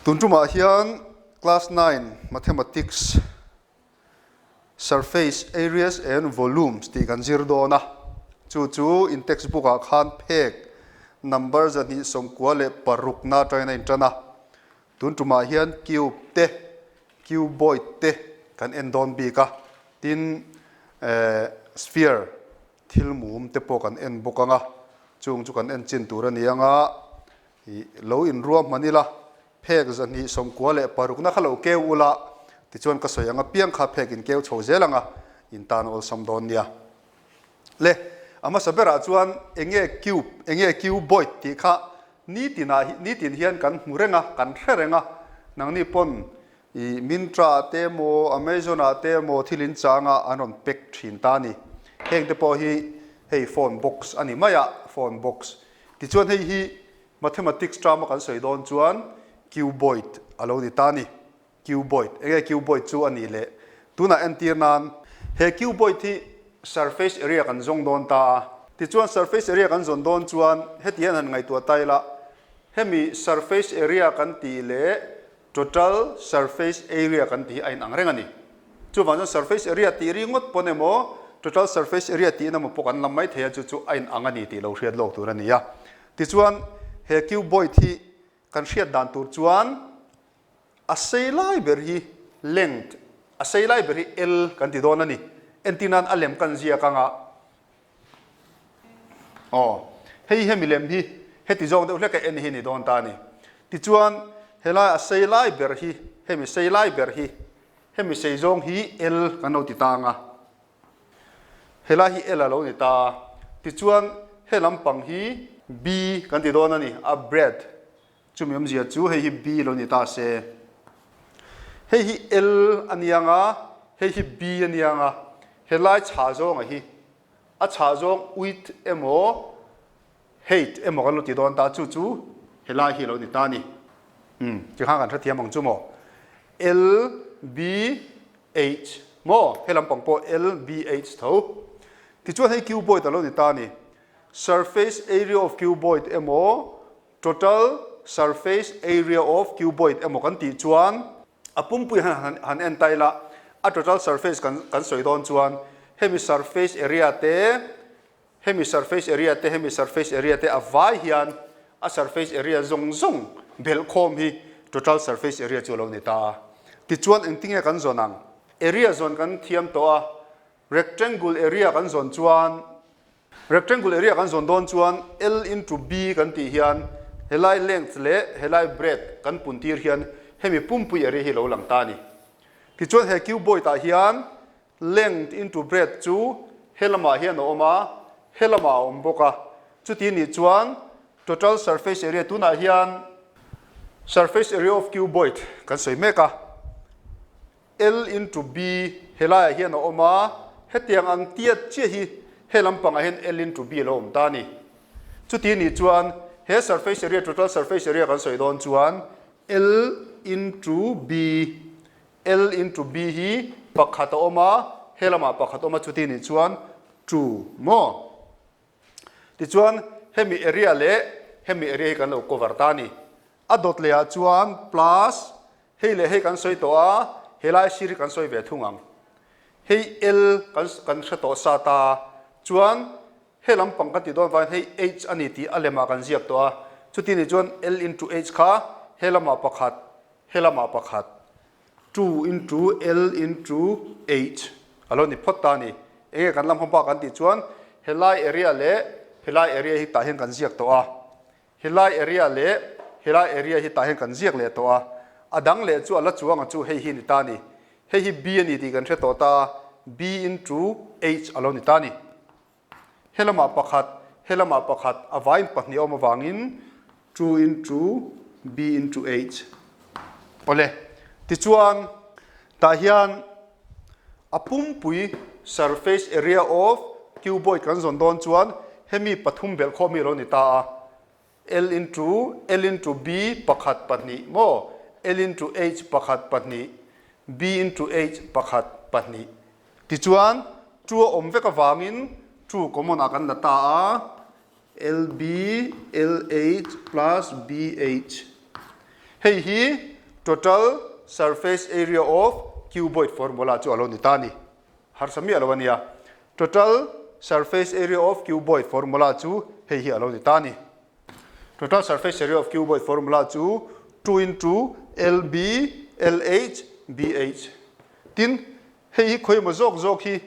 Tun tumah hian Class 9 Mathematics Surface Areas and Volumes tih kan zir dawn a, chu chu in textbook ah khan phek number 296 na atangin a intan a. Tun tumah hian cube te, cuboid te kan en dawn bik a, tin sphere thil mum te pawh kan en bawk ang a, chung chu kan en chin tur a ni ang a, ih lo inruah hman ila phek 296 na kha lo keu ula tichuan ka sawi ang apiang kha phek in keu chho zel ang a, in tan awlsam dawn nia. Le, a hmasa berah chuan enge cube, enge cuboid tih kha nitinah nitin hian kan hmu reng a, kan hre reng a, nangni pawn Ih, Myntra ah te emaw, Amazon ah te emaw thil in chang a an rawn pack thin ta a ni. Heng te pawh hi hei phone box a ni mai a, phone box. Tichuan hei hi mathematics term a kan sawi dawn chuan cuboid a lo ni ta a ni. Cuboid, enge cuboid chu a nih leh? Tunah entir nan he cuboid hi surface area kan zawng dawn ta a. Tichuan surface area kan zawn dawn chuan heti hian han ngaihtuah ta ila, hemi surface area kan tih leh Total surface area kan tih hi a inang reng a ni. Chuvang chuan surface area tih ringawt pawn emaw, total surface area tih emaw pawh kan lam mai thei a, chu chu a inang a ni tih lo hriat lawk tur a ni a. Tichuan, he cuboid hi kan hriat dan tur chuan a sei lai ber hi length, a sei lai ber hi L kan ti dawn a ni. Entir nan a lem kan ziak anga Aw, hei hemi lem hi heti zawng deuh hlek a en hi ni dawn ta a ni. Tichuan, helai a sei lai ber hi, hemi sei lai ber hi, hemi sei zawng hi L kan lo ti ta ang a. Helai hi L a lo ni ta a. Tichuan, he lampang hi B kan ti dawn a ni, a breadth. Chumi awmzia chu hei hi B lo ni ta se. Hei hi L a ni ang a, hei hi B a ni ang a, helai chhah zawnga hi a chhah zawng width emaw height emaw kan lo ti dawn ta, chu chu helai hi lo ni ta a ni. Umm, tikhan kan hrethiam ang chu maw? L, B, H maw? He lampang pawh L, B, H tho. Tichuan hei cuboid a lo ni ta a ni. Surface area of cuboid emaw Total surface area of cuboid emaw kan tih chuan a pumpui han han en ta ila, a total surface kan kan sawi dawn chuan hemi surface area te, hemi surface area te, hemi surface area te a vai hian a surface area zawng zawng belh khawm hi total surface area chu a lo ni ta a. Tichuan engtinge kan zawn ang? Area zawn kan thiam tawh a, rectangle area kan zawn chuan Rectangle area kan zawn dawn chuan L into B kan tih hian helai length leh helai breadth kan pun tir hian hemi pumpui area hi lo lang ta a ni. Tichuan he cuboid ah hian length into breadth chu he lamah hian a awm a, he lamah a awm bawk a. Chuti nih chuan total surface area tunah hian surface area of cuboid kan sawi mek a. L into B helaiah hian a awm a, hetiang ang tiat chiah hi he lampangah hian L into B a lo awm ta a ni. Chuti nih chuan he surface area, total surface area kan sawi dawn chuan L into B, L into B hi pakhat a awm a, he lamah pakhat a awm a, chuti nih chuan two maw? Tichuan hemi area leh hemi area hi kan lo cover ta a ni. A dawt lehah chuan plus Hei leh hei kan sawi tawh a, helai sir hi kan sawi ve thung ang. Hei L kan kan hre tawh sa ta, chuan he lampang kan tih dawn vangin hei H a ni tih a lemah kan ziak tawh a, chuti nih chuan L into H kha he lamah pakhat, he lamah pakhat, two into L into H a lo ni phawt ta a ni. Enge kan lam hmaba kan tih chuan helai area leh helai area hi tah hian kan ziak tawh a. Helai area leh helai area hi tah hian kan ziak leh tawh a, a dang leh chu a la chuang ang chu hei hi ni ta a ni. Hei hi B a ni tih kan hre tawh ta a, B into H a lo ni ta a ni. He lamah pakhat, he lamah pakhat, a vain pahnih a awm avangin two into B into H. Awle, tichuan tah hian a pumpui surface area of cuboid kan zawn dawn chuan hemi pathum belh khawm hi a lo ni ta a, L into L into B pakhat pahnih maw, L into H pakhat pahnih, B into H pakhat pahnih. Tichuan two a awm vek avangin two common ah kan la ta a, LB LH plus BH. Hei hi total surface area of cuboid formula chu a lo ni ta a ni. Harsa miah lo a nia. Total surface area of cuboid formula chu hei hi a lo ni ta a ni. Total surface area of cuboid formula chu 2 into LB LH BH. Tin, hei hi khawimaw zawk zawk hi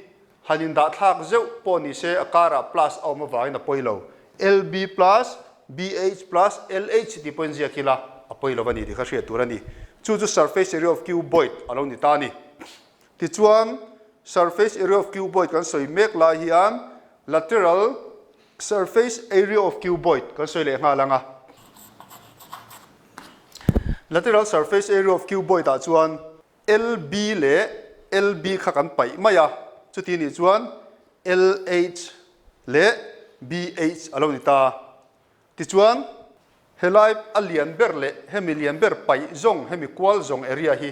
han indahthlak zeuh pawh ni se a karah plus a awm avangin a pawi lo. LB plus BH plus LH tih pawhin ziak ila a pawi lo a ni tih kha hriat tur a ni. Chu chu surface area of cuboid a lo ni ta a ni. Tichuan, surface area of cuboid kan sawi mek lai hian lateral surface area of cuboid kan sawi leh nghal ang a. Lateral surface area of cuboid ah chuan LB leh LB kha kan paih mai a, chuti nih chuan LH leh BH a lo ni ta. Tichuan, helai a lian ber leh hemi lian ber paih zawng, hemi kual zawng area hi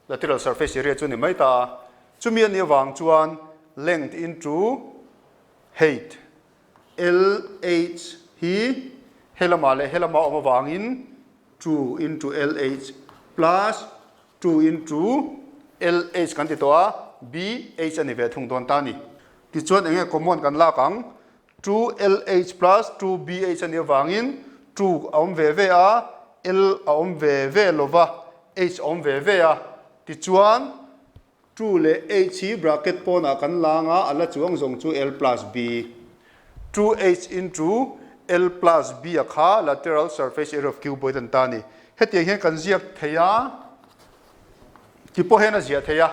lateral surface area chu ni mai ta a. Chumi a nih avang chuan length into height, LH, hi helamah leh helamah a awm avangin 2 into LH plus 2 into LH kan ti tawh a, BH a ni ve thung dawn ta a ni. Tichuan eng nge common kan lak ang? 2LH plus 2BH a nih avangin 2 a awm ve ve a, L a awm ve ve lo va, H a awm ve ve a. Tichuan, 2 leh H hi bracket pawnah kan lang a, a la chuang zawng chu L plus B. 2H into L plus B a kha lateral surface area of cuboid an ta a ni. Hetiang hian kan ziak thei a, ti pawh hian a ziah thei a.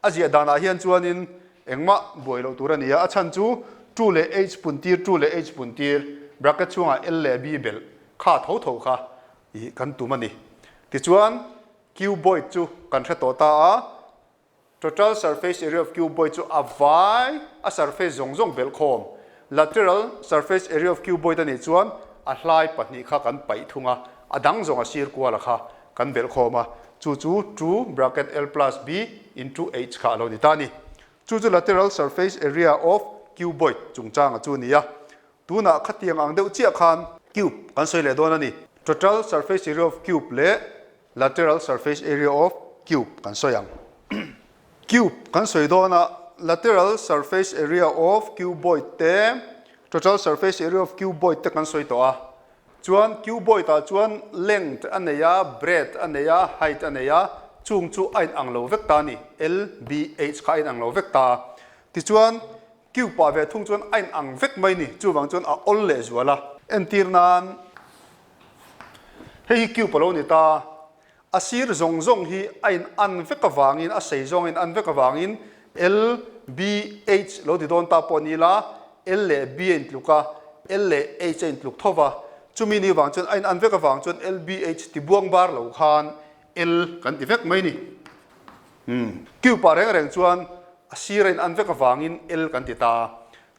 A ziah danah hian chuanin engmah buai loh tur a ni a, a chhan chu 2 leh H pun tir, 2 leh H pun tir, bracket chhungah L leh B belh kha tho tho kha ih kan tum a ni. Tichuan, cuboid chu kan hre tawh ta a, total surface area of cuboid chu a vai a surface zawng zawng belh khawm, lateral surface area of cuboid a nih chuan a hlai pahnih kha kan paih thung a, a dang zawng a sir kuala kha kan belh khawm a, chu chu 2 bracket L plus B into H kha a lo ni ta a ni. Chu chu lateral surface area of cuboid chungchanga chu a ni a. Tunah khatiang ang deuh chiah khan cube kan sawi leh dawn a ni. Total surface area of cube leh lateral surface area of cube kan sawi ang. Cube kan sawi dawn a, lateral surface area of cuboid te, total surface area of cuboid te kan sawi tawh a. Chuan cuboid ah chuan length a nei a, breadth a nei a, height a nei a, chung chu a inang lo vek ta a ni, L, B, H kha a inang lo vek ta a. Tichuan cube ah ve thung chuan a inang vek mai ni, chuvang chuan a awl leh zual a. Entir nan hei hi cube a lo ni ta, A sir zawng zawng hi a in an vek avangin, a sei zawng a in an vek avangin L, B, H lo ti dawn ta pawh ni ila, L leh B a intluk a, L leh H a intluk tho va. Chumi ni vang chuan a in an vek avang chuan L, B, H ti buang bar lo khan L kan ti vek mai ni. Umm. Cube ah reng reng chuan a sir a in an vek avangin L kan ti ta.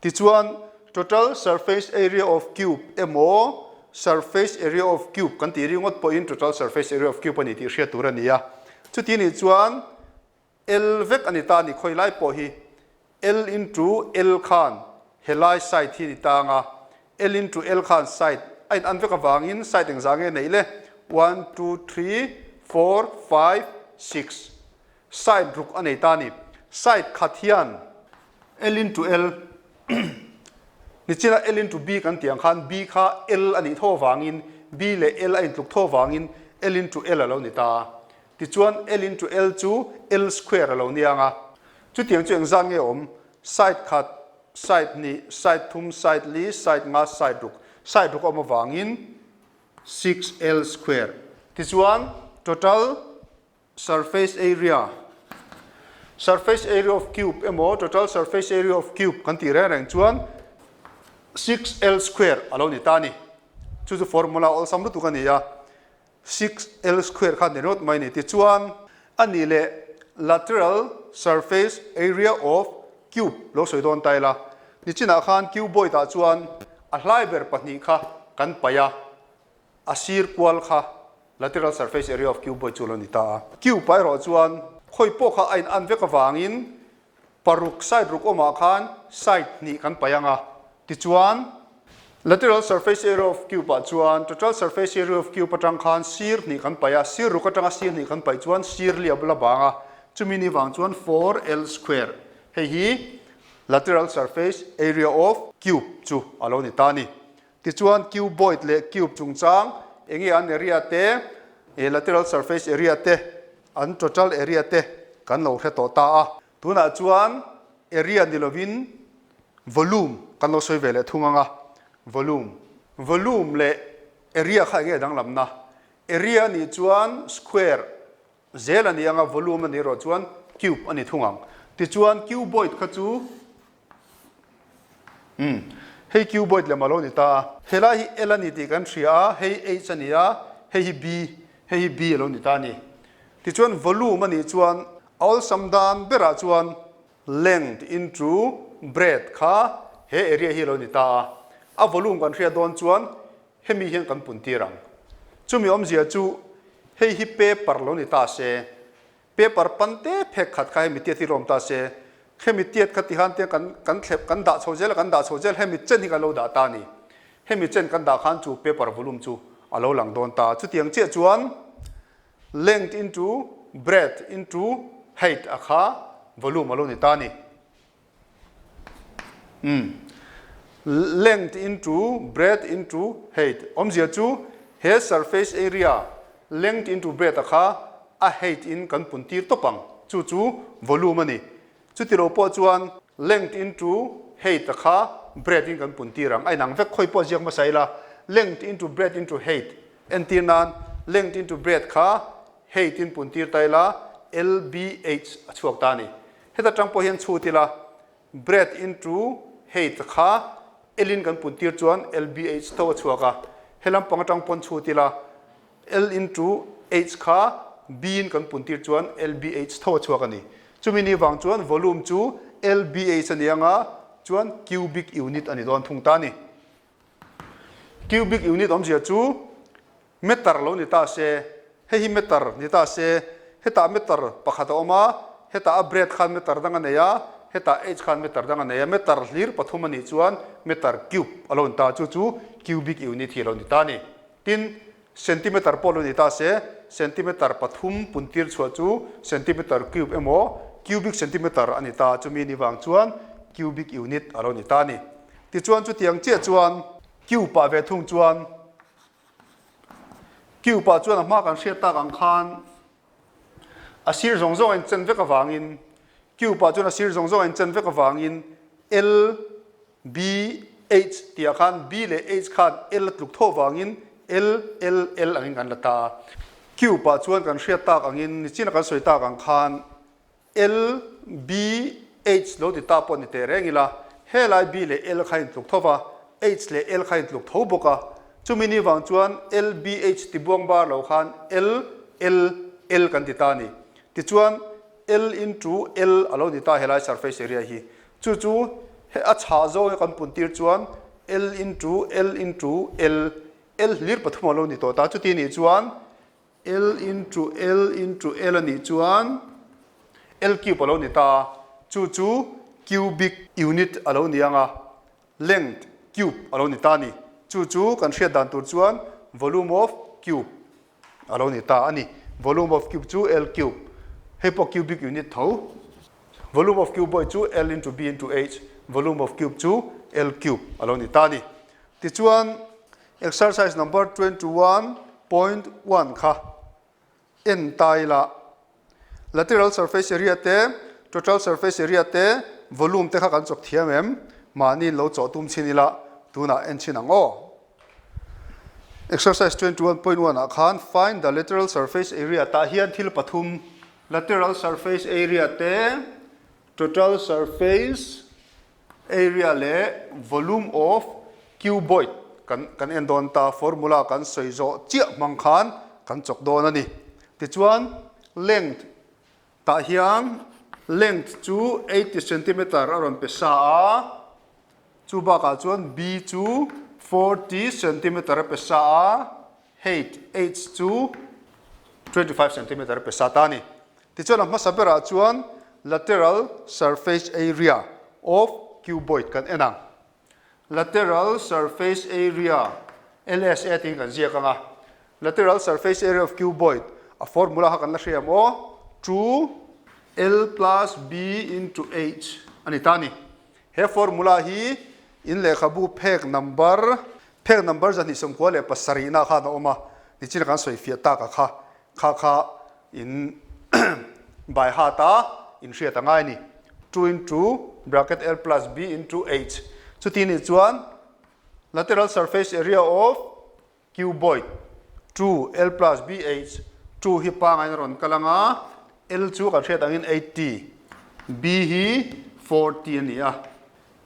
Tichuan, total surface area of cube emaw surface area of cube kan tih ringawt pawhin total surface area of cube a ni tih hriat tur a ni a. Chuti nih chuan L vek a ni ta a ni khawi lai pawh hi L into L khan helai side hi a ni tang a, L into L khan side a in an vek avangin side engzah nge neih le? One, two, three, four, five, six side ruk a nei ta a ni. Side khat hian L into L Nichina L into B kan tih ang khan B kha L a nih tho avangin B leh L a intluk tho avangin L into L a lo ni ta. Tichuan L into L chu L square a lo ni ang a. Chutiang chu engzat nge awm? Side khat, side hnih, side thum, side li, side nga, side ruk. Side ruk a awm avangin 6L square. Tichuan total Surface area, Surface area of cube emaw total surface area of cube kan tih reng reng chuan 6L square a lo ni ta a ni. Chu chu formula awlsam lutuk a ni a, 6L square kha ni ringawt mai a ni. Tichuan a nih leh lateral surface area of cube lo sawi dawn ta ila, nichinah khan cuboid ah chuan a hlai ber pahnih kha kan paih a, a sir kual kha lateral surface area of cuboid chu a lo ni ta a. Cube ah erawh chuan khawi pawh kha a in an vek avangin paruk side ruk awmah khan side hnih kan paih ang a, tichuan. Lateral surface area of cube ah chuan total surface area of cube atang khan sir hnih kan paih a, sir ruk atanga sir hnih kan paih chuan sir li a bula bang a, chumi ni vang chuan 4L square hei hi lateral surface area of cube chu a lo ni ta a ni. Tichuan cuboid leh cube chungchang enge an area te, lateral surface area te, an total area te kan lo hre tawh ta a. Tunah chuan area ni lovin volume kan lo sawi ve leh thung ang a, volume. Volume leh area kha enge danglamna? Area nih chuan square zel a ni ang a, volume a nih erawh chuan cube a ni thung ang. Tichuan cuboid kha chu umm hei cuboid lem a lo ni ta a. Helai hi L a ni tih kan hria a, hei H a ni a, hei hi B, hei hi B a lo ni ta a ni. Tichuan volume a nih chuan A awlsam dan berah chuan length into breadth kha he area hi a lo ni ta a, a volume kan hriat dawn chuan hemi hian kan pun tir ang. Chumi awmzia chu hei hi paper lo ni ta se, paper pan te phek khat kha hemi tiat hi rawm ta se, hemi tiat kha tihan te kan kan thlep kan dah chho zel a, kan dah chho zel hemi chen hi kan lo dah ta a ni. Hemi chen kan dah khan chu paper volume chu a lo lang dawn ta. Chutiang chiah chuan Length into breadth into height a kha volume a lo ni ta a ni. Umm. Length into breadth into height awmzia chu he surface area length into breadth a kha a height in kan pun tir tawp ang. Chu chu volume a ni. Chuti lo pawh chuan length into height a kha breadth in kan pun tir ang. A inang vek khawi pawh ziak hmasa ila length into breadth into height entir nan length into breadth kha height in pun tir ta ila LBH a chhuak ta a ni. Heta tang pawh hian chhut ila breadth into height kha L in kan pun tir chuan LBH tho a chhuak a. He lampang atang pawn chhut ila L into H kha B in kan pun tir chuan LBH tho a chhuak a ni. Chumi ni vang chuan volume chu LBH a ni ang a, chuan cubic unit a ni dawn thung ta a ni. Cubic unit awmzia chu meter lo ni ta se, hei hi meter ni ta se, hetah meter pakhat a awm a, hetah a breadth khan meter dang a nei a, hetah H khan meter dang a nei a, meter hlir pathum a nih chuan meter cube a lo ni ta, chu chu cubic unit hi a lo ni ta a ni. Tin, centimeter pawh lo ni ta se, centimeter pathum puntir chhuah chu centimeter cube emaw cubic centimeter a ni ta, chumi ni vang chuan cubic unit a lo ni ta a ni. Tichuan chutiang chiah chuan cube ah ve thung chuan cube ah chuan a hma kan hriat tak ang khan a sir zawng zawng a inchen vek avangin cube ah chuan a sir zawng zawng a inchen vek avangin L B, H tih ah khan B leh H khan L a tluk tho vangin L, L, L angin kan la ta a. Cube ah chuan kan hriat tak angin nichina kan sawi tak ang khan L, B, H lo ti ta pawh ni teh reng ila helai B leh L kha in tluk tho va, H leh L kha in tluk tho bawk a. Chumi ni vang chuan L, B, H ti buang bar lo khan L, L, L kan ti ta a ni. Tichuan L into L a lo ni ta helai surface area hi. Chu chu he a chhah zawng hi kan pun tir chuan L into L into L, L hlir pathum a lo ni tawh ta. Chuti nih chuan L into L into L a nih chuan L cube a lo ni ta a. Chu chu cubic unit a lo ni ang a, length cube a lo ni ta a ni. Chu chu kan hriat dan tur chuan volume of cube a lo ni ta a ni. Volume of cube chu L cube, hei pawh cubic unit tho. Volume of cuboid chu L into B into H, volume of cube chu L cube a lo ni ta a ni. Tichuan exercise number 21.1 kha en ta ila lateral surface area te, total surface area te, volume te kha kan chawk thiam em? Mahni in lo chawh tum chhin ila tunah en chhin ang aw. Exercise 21.1 ah khan find the lateral surface area tah hian thil pathum lateral surface area te, total surface area leh volume of cuboid kan kan en dawn ta, formula kan sawi zawh chiah hmang khan kan chawk dawn a ni. Tichuan length tah hian length chu 80 centimeter a rawn pe sa a, chu bakah chuan B chu 40 centimeter a pe sa a, height H chu 25 centimeter a pe sa ta a ni. Tichuan a hmasa berah chuan lateral surface area of cuboid kan en ang. Lateral surface area, LSA tiin kan ziak ang a. Lateral surface area of cuboid, a formula kha kan la hria maw? 2 L plus B into H a ni ta a ni. He formula hi in lehkhabu phek number phek number 227 na khan a awm a, nichina kan sawi fiah tak a kha kha kha in by heart a in hriat a ngai a ni. 2 into bracket L plus B into H chuti nih chuan lateral surface area of Cuboid, 2 L plus BH, 2 hi pangaiin a rawn kal ang a, L chu kan hriat angin 80, B hi 40 a ni a,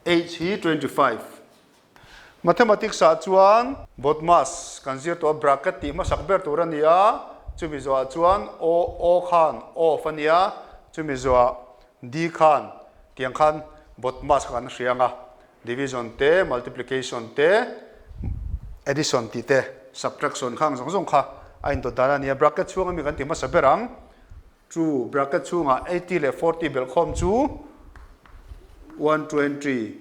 H hi 25. Mathematics ah chuan BODMAS kan zir tawh a, bracket tih hmasak ber tur a ni a, chumi zawhah chuan O, O khan off a ni a, chumi zawhah D khan tiang khan BODMAS kha kan hria ang a. Division te, multiplication te, addition tih te, subtraction khang zawng zawng kha a indawt dan a ni a. Bracket chhunga mi kan ti hmasa ber ang. Chu bracket chhungah 80 leh 40 belhkhawm chu 120.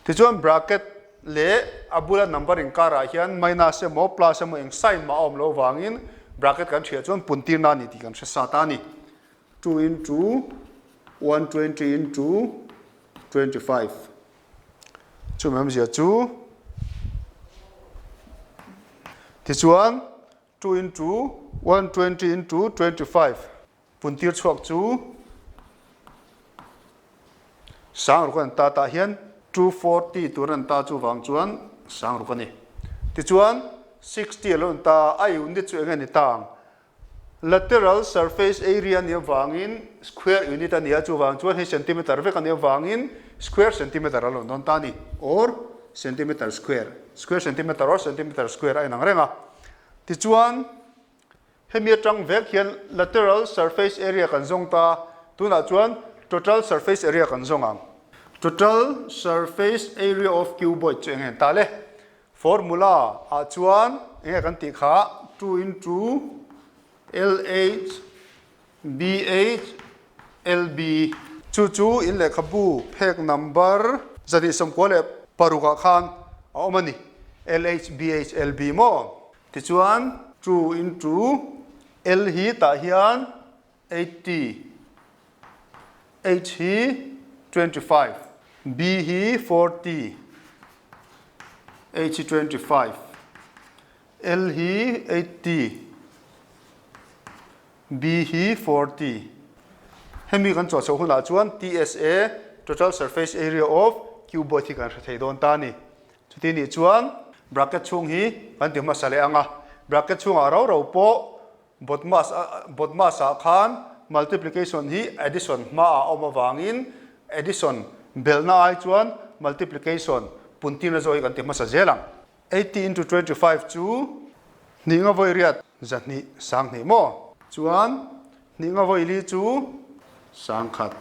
Tichuan bracket leh a bula number inkarah hian minus emaw plus emaw eng sign mah a awm loh vangin bracket kan hriat chuan puntirna a ni tih kan hre sa ta a ni. 2 into 120 into 25 chumi awmzia chu tichuan 2 into 120 into 25 puntir chhuak chu sang ruk an ta tah hian 240 tur an ta chuvang chuan sang ruk a ni tichuan 60 a lo an ta a unit chu eng nge ni ta ang Lateral surface area a nih avangin square unit a ni a, chuvang chuan hei centimeter vek a nih avangin square centimeter a lo dawn ta a ni, or centimeter square, square centimeter or centimeter square a inang reng a. Tichuan, hemi atang vek hian lateral surface area kan zawng ta, tunah chuan total surface area kan zawng ang. Total surface area of cuboid chu eng nge ta le? Formula ah chuan eng nge kan tih kha 2 into LH BH LB chu chu in lehkhabu phek number 226 ah khan a awm a ni LH BH LB maw tichuan 2 into L hi tah hian 80 H hi 25 B hi 40 H hi 25 L hi 80 B hi 40 Hemi kan chawh chhoh hunah chuan TSA Total Surface Area of Cuboid hi kan hre thei dawn ta a ni. Chuti nih chuan bracket chhung hi kan ti hmasa leh ang a, bracket chhungah rau rau pawh BODMAS BODMAS ah khan multiplication hi addition hma ah a awm avangin addition belhna ai chuan multiplication puntirna zawh hi kan ti hmasa zel ang. 80 into 25 chu hnih nga vawi riat zahnih sanghnih maw? Chuan hnih nga vawi li chu sangkhat.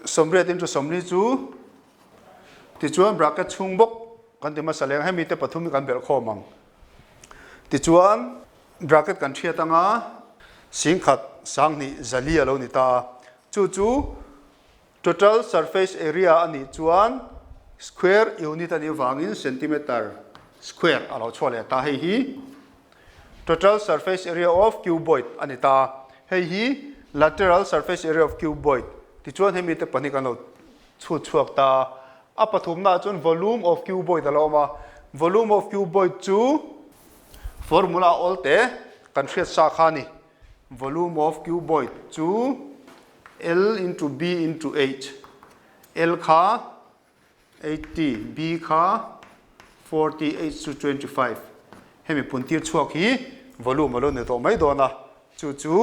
Sawmriat into sawmli chu tichuan bracket chhung bawk kan ti hmasa leh ang. Hemi te pathum hi kan belh khawm ang. Tichuan Bracket kan hriat anga 10,000 sanghnih zali a lo ni ta a, chu chu total surface area a nih chuan square unit a nih vangin centimeter square a lo chhuah leh ta. Hei hi total surface area of cuboid a ni ta. Hei hi lateral surface area of cuboid tichuan hemi te pahnih kan lo chhut chhuak ta a. A pathumnaah chuan volume of cuboid a lo awm a, volume of cuboid chu Formula awl te kan hriat sa kha a ni. Volume of cuboid chu L into B into H. L kha 80, B kha 40, H chu 25. Hemi puntir chhuak hi volume a lo ni tawh mai dawn a, chu chu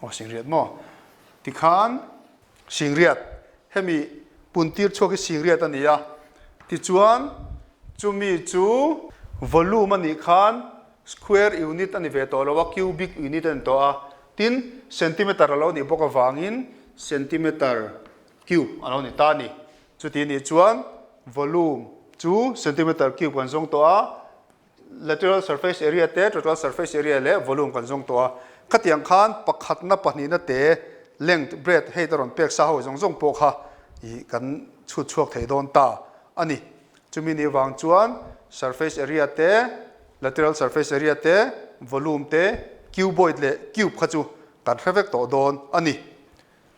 aw singriat maw? Tikhan Singriat, hemi puntir chhuak hi singriat a ni a, tichuan chumi chu volume a nih khan square unit a ni ve tawh lo a, cubic unit a ni tawh a, tin centimeter a lo nih bawk avangin centimeter cube a lo ni ta a ni. Chuti nih chuan volume chu centimeter cube kan zawng tawh a, Lateral surface area te, total surface area leh volume kan zawng tawh a. Khatiang khan pakhatna pahnihna te length, breadth, height a rawn pek sa ho zawng zawng pawh kha ih kan chhut chhuak thei dawn ta a ni. Chumi ni vang chuan surface area te, lateral surface area te, volume te, cuboid leh cube kha chu kan hre vek tawh dawn a ni.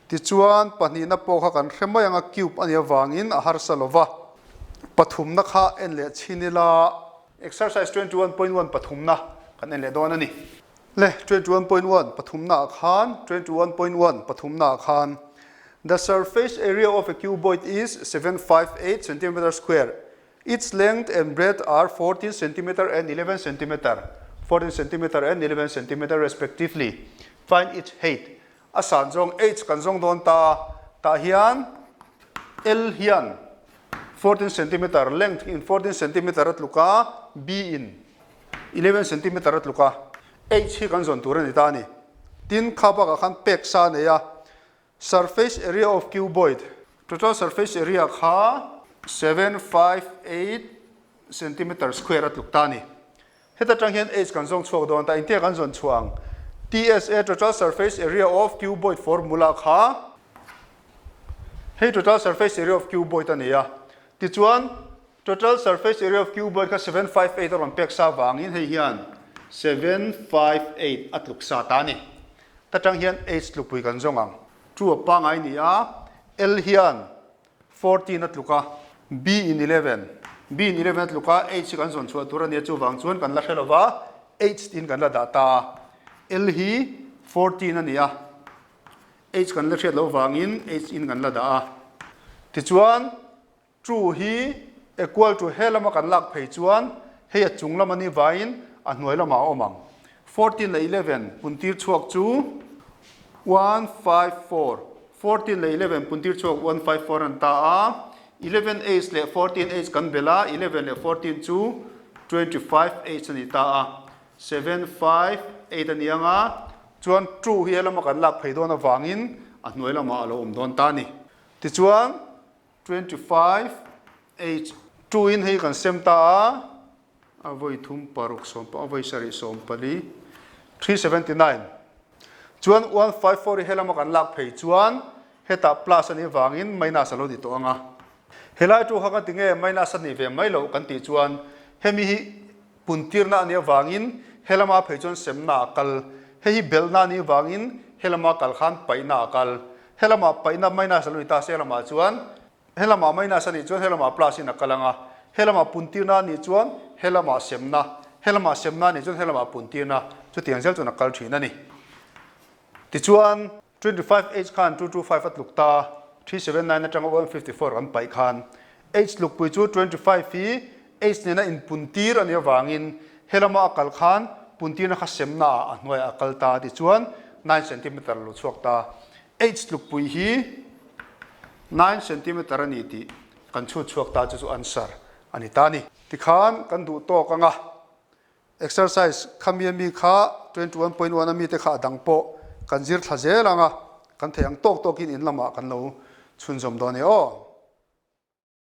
Tichuan, pahnihna pawh kha kan hre mai ang a, cube a nih avangin a harsa lo va. Pathumna kha en leh chhin ila. Exercise 21.1 pathumna kan en leh dawn a ni. Le, 21.1 pathumna ah khan, 21.1 pathumna ah khan, The surface area of a cuboid is 758 centimeter square. Its length and breadth are 14 centimeter and 11 centimeter, 14 centimeter and 11 centimeter respectively. Find its height. A san zawng H kan zawng dawn ta a, tah hian L hian 14 centimeter length in 14 centimeter a tluk a, B in 11 centimeter a tluk a, H hi kan zawn tur a ni ta a ni. Tin, kha bakah khan pek sa a nei a, surface area of cuboid, total surface area kha 758 centimeter square a tluk ta a ni. Heta tang hian H kan zawng chhuak dawn ta, engtia kan zawn chhuah ang? TSA, Total Surface Area of Cuboid formula kha hei Total Surface Area of Cuboid a ni a. Tichuan, Total Surface Area of Cuboid kha 758 a rawn pek sa vangin hei hian 758 a tluk sa ta a ni. Ta tang hian H tlukpui kan zawng ang. Chu a pangai ni a, L hian 14 a tluk a, B in 11, B in 11 a tluk a, H hi kan zawn chhuah tur a nia, chuvang chuan kan la hre lo va, H tiin kan la dah ta a, L hi 14 a ni a, H kan la hriat loh vangin H in kan la dah a, tichuan two hi equal to he lama kan lak phei chuan hei a chung lam a nih vangin a hnuai lamah a awm ang. 14 leh 11 puntir chhuak chu 154, 14 leh 11 puntir chhuak 154 an ta a, 11 h leh 14 h kan belh a, 11 leh 14 chu 25 h a ni ta a, 7 5 8 a ni ang a, chuan 2 hi helama kan lak phei dawn avangin a hnuai lamah a lo awm dawn ta a ni. Tichuan 25 h 2 in hei kan sem ta a. A vawi thum paruk sawm a vawi sarih sawm pali, 379. Chuan 154 hi helama kan lak phei chuan hetah plus a nih vangin minus a lo ni tawh ang a. Helai tu kha kan ti nge minus a nih ve mai loh kan tih chuan hemi hi puntirna a nih avangin helama phei chuan semna a kal, hei hi belhna a nih vangin helama kal khan paihna a kal. Helama paihna minus a lo ni ta se helamah chuan He lamah minus a nih chuan he lamah plus in a kal ang a, he lamah puntirna a nih chuan he lamah semna, he lamah semna a nih chuan he lamah puntirna, chutiang zel chuan a kal thin a ni. Tichuan, 25 H khan 225 a tluk ta, 379 atanga 154 kan paih khan H tlukpui chu 25 hi H nena inpuntir a nih avangin he lama a kal khan puntirna kha semna ah a hnuaiah a kal ta, tichuan 9 centimeter a lo chhuak ta. H tlukpui hi 9 centimeter a ni tih kan chhut chhuak ta chu chu answer a ni ta a ni. Tikhan kan duh tawk anga exercise khami ami kha 21.1 ami te kha a dang pawh kan zir thla zel anga kan theih ang tawk tawkin in lamah kan lo chhunzawm dawn e aw.